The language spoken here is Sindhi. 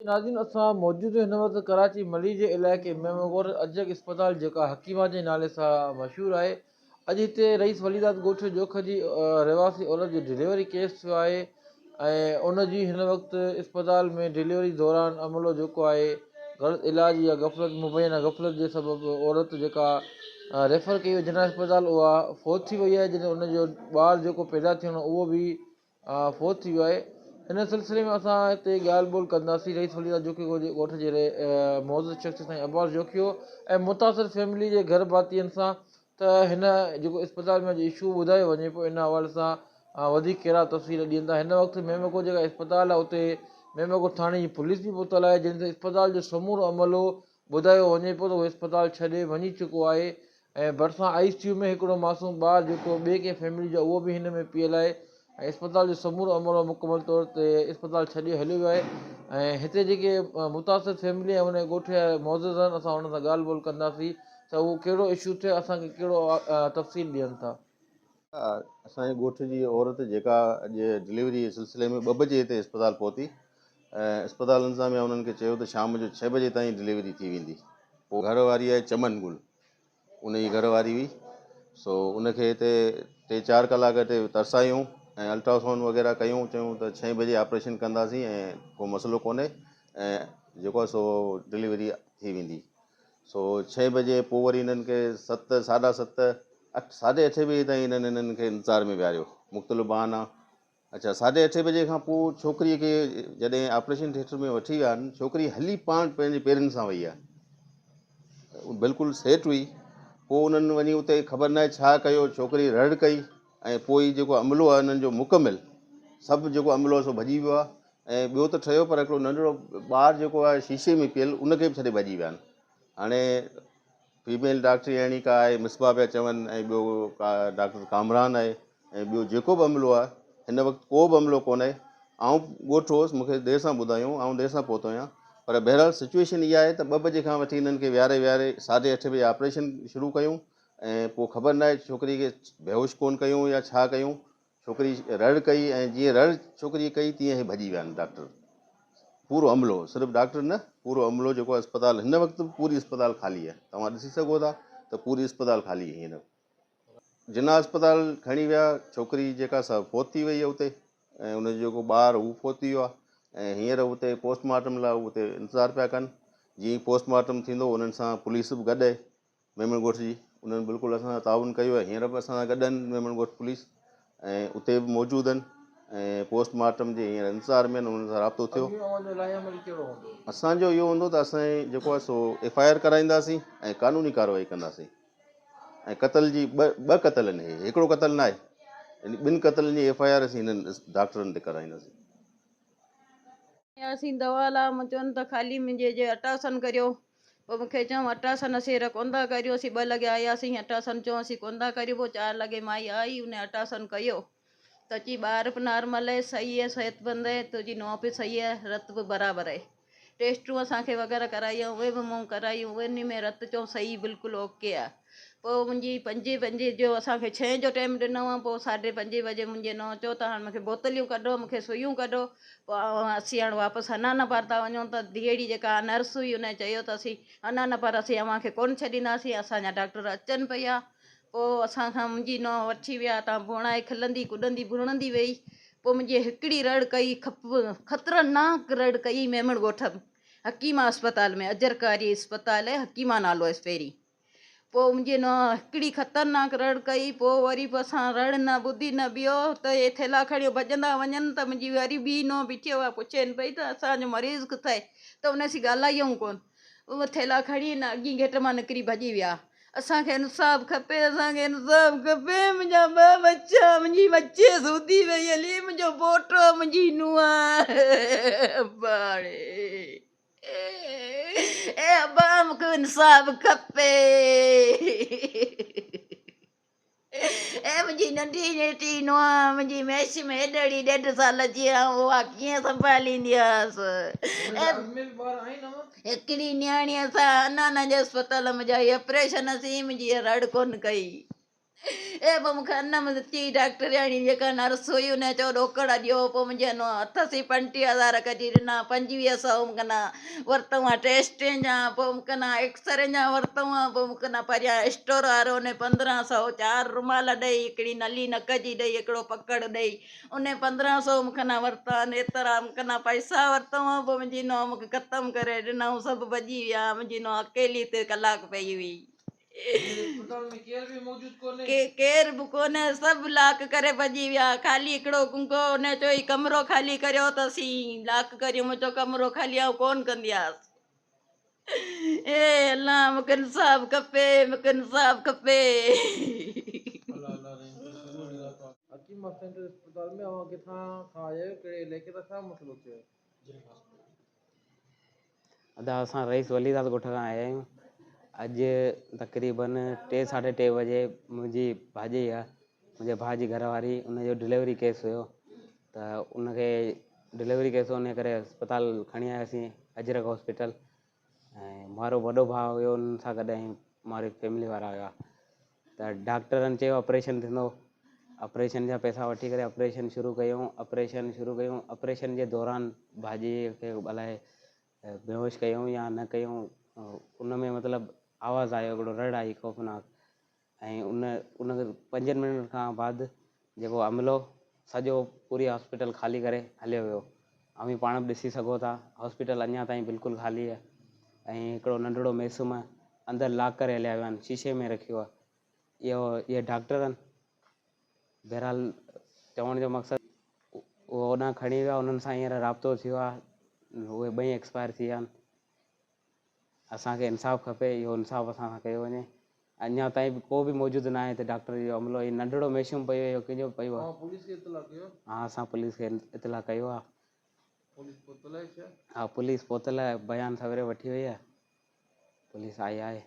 ناظرين اسان موجود هن وقت ڪراچي ملير جي علائقي ميموڳوٺ اجرڪ اسپتال جيڪا حڪيما جي نالي سان مشهور آهي اڄ هتي رئيس وليداد ڳوٺ جوک جي رهواسي عورت جو ڊليوري ڪيس ٿيو آهي ۽ ان جي هن وقت اسپتال ۾ ڊليوري دوران عملو جيڪو آهي غلط علاج يا غفلت مبينا غفلت جي سبب عورت جيڪا ريفر ڪئي وئي جناح اسپتال اها فوت ٿي وئي آهي جڏهن ان جو ٻار جيڪو پيدا ٿيڻو اهو به فوت ٿي ويو آهي ان سلسلي ۾ اسان هتي ڳالهه ٻولهه ڪنداسين رئيس ولي داد جوکيو جي ڳوٺ جي معزز شخص سائين عباس جوکيو ۽ متاثر فيملي جي گهر ڀاتين سان ته هن جيڪو اسپتال ۾ اڄ اشو ٻڌايو وڃي پيو ان حوالي سان وڌيڪ ڪهڙا تفصيل ڏين ٿا هن وقت ميمڪو جيڪا اسپتال آهي اتي ميمڪو ٿاڻي جي پوليس به پهتل آهي جنهن اسپتال جو سمورو عملو ٻڌايو وڃي پيو ته اهو اسپتال ڇڏي وڃي چڪو آهي ۽ ڀرسان آء سي يو ۾ هڪڙو معصوم ٻار جيڪو ٻئي ڪنهن فيملي جو اهو به هن ۾ پيل آهي ۽ اسپتال جو سمورو عملو مڪمل طور تي اسپتال ڇڏي هليو ويو آهي ۽ هتي جيڪي متاثر فيملي ۽ ان ڳوٺ جا معزز آهن اسان انهن سان ڳالهه ٻولهه ڪنداسين ته اهو ڪهڙو اشو ٿيو اسان کي ڪهڙو تفصيل ڏين ٿا. اسان جي ڳوٺ جي عورت جيڪا اڄ ڊليوري جي سلسلي ۾ ٻه بجي هتي اسپتال پهتي ۽ اسپتال انتظاميا انهن کي چيو ته شام جو ڇهه بجي تائين ڊليوري ٿي ويندي پوء گهر واري آهي چمن گل ان جي گهر واري هئي سو ان کي هتي ٽي چار ڪلاڪ هتي ترسايون ۽ الٽراسائونڊ وغيره ڪيون چيون ته ڇهين بجي آپريشن ڪنداسين ۽ ڪو مسئلو ڪونهي ۽ جيڪو آهي سو ڊليوري ٿي ويندي سو ڇهين بجي پوء وري هنن کي ست، ساڍا ست، اٺ، ساڍي اٺين بجي تائين هنن هنن کي انتظار ۾ ويهاريو. مختلف بهانا. اڇا ساڍي اٺين بجي کان پوء ڇوڪريء کي جڏهن آپريشن ٿيٽر ۾ وٺي ويا آهن، ڇوڪري هلي پاڻ پنهنجي پيرن سان وئي آهي. بلڪل سيٽ هئي. پوء انهن وڃي اتي خبر ناهي ڇا ڪيو، ڇوڪري رڙ ڪئي ۽ پوء هي جيڪو عملو آهي انهن جو مڪمل سڀ جيڪو عملو آهي سو ڀڄي ويو آهي. ۽ ٻيو ته ٺهيو پر هڪڙو ننڍڙو ٻار جيڪو آهي شيشي ۾ پيل ان کي به ڇڏي ڀڄي ويا آهن هاڻي فيميل ڊاڪٽرياڻي ڪا آهي مصباح پيا چون ۽ ٻيو ڪا ڊاڪٽر ڪامران آهي ۽ ٻيو جيڪو به عملو آهي هن وقت ڪو به عملو ڪونهي آئون ڳوٺ هوس مونکي دير سان ٻڌايون آئون دير سان پهتو آهيان پر بهرحال سچويشن اها آهي ته ٻه بجي کان وٺي هنن کي ويهاري ويهاري ساڍي اٺ بجي آپريشن شروع ڪيون ۽ پوء خبر ناهي ڇوڪري کي بيهوش ڪون ڪيون يا ڇا ڪيون ڇوڪري رڙ ڪئي ۽ جيئن رڙ ڇوڪريء ڪئي تيئن هي ڀڄي ويا آهن ڊاڪٽر پورو عملو صرف ڊاڪٽر نه پورو عملو جيڪو آهي اسپتال هن وقت به پوري اسپتال خالي آهي توهان ڏسي سگهو ٿا ته پوري اسپتال خالي آهي هن وقت جناح اسپتال کڻي ويا ڇوڪري جيڪا سا فوت ٿي وئي اتي ۽ ان جو جيڪو ٻار هو فوت ٿي ويو آهي ۽ هينئر اتي پوسٽ مارٽم لاء اتي انتظار پيا ڪن جيئن پوسٽ مارٽم ٿيندو انهن سان پوليس به گڏ آهي ميمڻ ڳوٺ جي انهن بلڪل اسان سان تعاون ڪيو آهي هينئر به اسان سان گڏ آهن ميمڻ ڳوٺ پوليس ۽ اتي به موجود آهن ۽ پوسٽ مارٽم جي هينئر انتظار ۾ آهن انهن سان رابطو ٿيو اسان جو اهو هوندو ته اسان جيڪو آهي سو ايف I R ڪرائينداسين ۽ قانوني ڪارروائي ڪنداسين ۽ قتل جي ٻه ٻه قتل آهن هي هڪڙو قتل نه آهي يعني ٻن قتلن جي ايف I R اسين هنن ڊاڪٽرن تي ڪرائينداسين. آياسين دوا لاء مون چون ته خالي منهنجي جي اٽاسن ڪريو پوء مون کي چيائون اٽاسن اسين ڪونه ٿا ڪريون اسين ٻه لڳي آياسين اٽاسن چيو اسين ڪونه ٿا ڪريون پوء چار لڳي مائي آئي ان اٽاسن ڪيو ته چي ٻار به نارمل اهي صحيح اهي صحت مند اهي تنهنجي نونهن به صحيح اهي رت به برابر اهي ٽيسٽون اسان کي وغيره ڪرايون اهي به مون ڪرايون انهي ۾ رت چون صحيح بلڪل اوڪي آ پوء منهنجي پنجين پنجين جو اسان کي ڇهين جو ٽيم ڏنو هو پوء ساڍي پنجين بجي منهنجي نونهن چيو ته هاڻ مون کي بوتليون ڪڍو مون کي سوئيون ڪڍو پوء اسين هاڻ واپس حنانه پار ٿا وڃون ته ڌيئڙي جيڪا نرس هئي ان چيو ته اسين حنانه پار اسين اوهان کي ڪونه ڇڏينداسين اسان جا ڊاڪٽر اچن پيا پوء اسان کان منهنجي نونهن وٺي ويا تان ڀوڻائي کلندي ڪڏندي ڀرڻندي ويئي پوء منهنجي هڪڙي رڙ ڪئي خطرناڪ رڙ ڪئي ميمڻ ڳوٺ حڪيما اسپتال ۾ اجرڪاري اسپتال حڪيما نالو هيس پهرين پوء منهنجي نونهن هڪڙي خطرناڪ رڙ ڪئي پوء وري به اسان رڙ نه ٻڌي نه ٻيو ته اهي ٿيلها کڻيو ڀڄندا وڃن ته منهنجي وري ٻي نونهن بيٺي اها پڇين پئي ته اسان جو مريض ڪٿي آهي ته ان سين ڳالهايائون ڪونه اهي ٿيلها کڻي ان اڳئين گيٽ مان نڪري ڀڄي ويا اسان کي انصاف کپي اسان کي انصاف کپي منهنجا ٻه ٻچا منهنجي ٻچي سوڌي وئي هلي منهنجو پوٽو منهنجي نونهن ابا ڙي اي ابا مون کي انصاف کپي اي منهنجي ننڍي نيٽي نونهن منهنجي ميش ۾ ايڏڙي ڏيڍ سال جي آئون اها ڪيئن سنڀالينديس هڪڙي نياڻي اسان انانا جي اسپتال ۾ ڄائي آپريشن سين منهنجي رڙ ڪونه ڪئي. اي پوء مون کي ان ۾ چي ڊاڪٽرياڻي جيڪا نرس هئي ان چيو ڏوڪڙ ڏيو پوء منهنجي نو هٿ سين 25 هزار ڪڍي ڏنا 25 سئو مون کان ورتئون آ ٽيسٽين جا پوء مون کان ايڪسرين جا ورتئون آ پوء مون کان پريان اسٽور وارو ان 15 سئو چار رومال ڏئي هڪڙي نلي نڪ جي ڏئي هڪڙو پڪڙ ڏئي ان 15 سئو مون کان ورتا آهن ايترا مون کان پئسا ورتئون آ پوء منهنجي نو مون کي ختم ڪري ڏنائون سڀ ڀڄي ويا منهنجي نو اڪيلي هتي ڪلاڪ پئي هئي. ڪير به ڪونهي سڀ لاڪ ڪري ڀڄي ويا خالي هڪڙو گنگو ان چيو هي ڪمرو خالي ڪريو ته اسين لاڪ ڪريون مون چيو ڪمرو خالي آئون ڪون ڪندياس اي الله مونکي انصاف کپي مونکي انصاف کپي. حڪيم سينٽر اسپتال ۾ اوهان ڪٿان کان آيا آهيو ڪهڙي علائقي تان ڇا مسئلو ٿيو آهي. ادا اسان رئيس ولي داد ڳوٺ کان آيا آهيون اڄ تقريبن ٽي ساڍي ٽي بجي منهنجي ڀاڄائي آهي منهنجي ڀاء جي گهر واري ان جو ڊليوري ڪيس هيو ته ان کي ڊليوري ڪيس هو ان ڪري اسپتال کڻي آياسين اجرڪ هاسپيٽل ۽ مارو وڏو ڀاء هيو ان سان گڏ ۽ ماري فيملي وارا هيا ته ڊاڪٽرن چيو آپريشن ٿيندو آپريشن جا پئسا وٺي ڪري آپريشن شروع ڪيون آپريشن شروع ڪيون آپريشن جي دوران ڀاڄي کي الائي بيهوش ڪيون يا نه ڪيون ان ۾ مطلب آواز آيو هڪڙو رڙ آئي خوفناڪ ۽ ان ان پنجن منٽن کان بعد جيڪو عملو سڄو پوري هاسپيٽل خالي ڪري هليو ويو اوهين پاڻ به ڏسي سگهو ٿا هاسپيٽل اڃا تائين بلڪل خالي آهي ۽ هڪڙو ننڍڙو ميسوم اندر لاڪ ڪري هليا ويا آهن شيشي ۾ رکيو آهي اهو اهي ڊاڪٽر آهن بهرحال چوڻ جو مقصد اهو هوڏانهن کڻي ويا انهن سان هينئر رابطو ٿيو آهي اهي ٻئي ايڪسپائر ٿي ويا آهن اسان کي انصاف کپي اهو انصاف اسان سان ڪيو وڃي اڃا تائين به ڪو به موجود ناهي هتي ڊاڪٽر جو عملو هي ننڍڙو ميشون پيو اهو ڪنهن جو پيو آهي. اوهان پوليس کي اطلاع ڪيو؟ ها اسان پوليس کي اطلاع ڪيو آهي. پوليس پهتل آهي ڇا؟ ها پوليس پهتل آهي بيان سويري وٺي وئي آهي پوليس آئي آهي.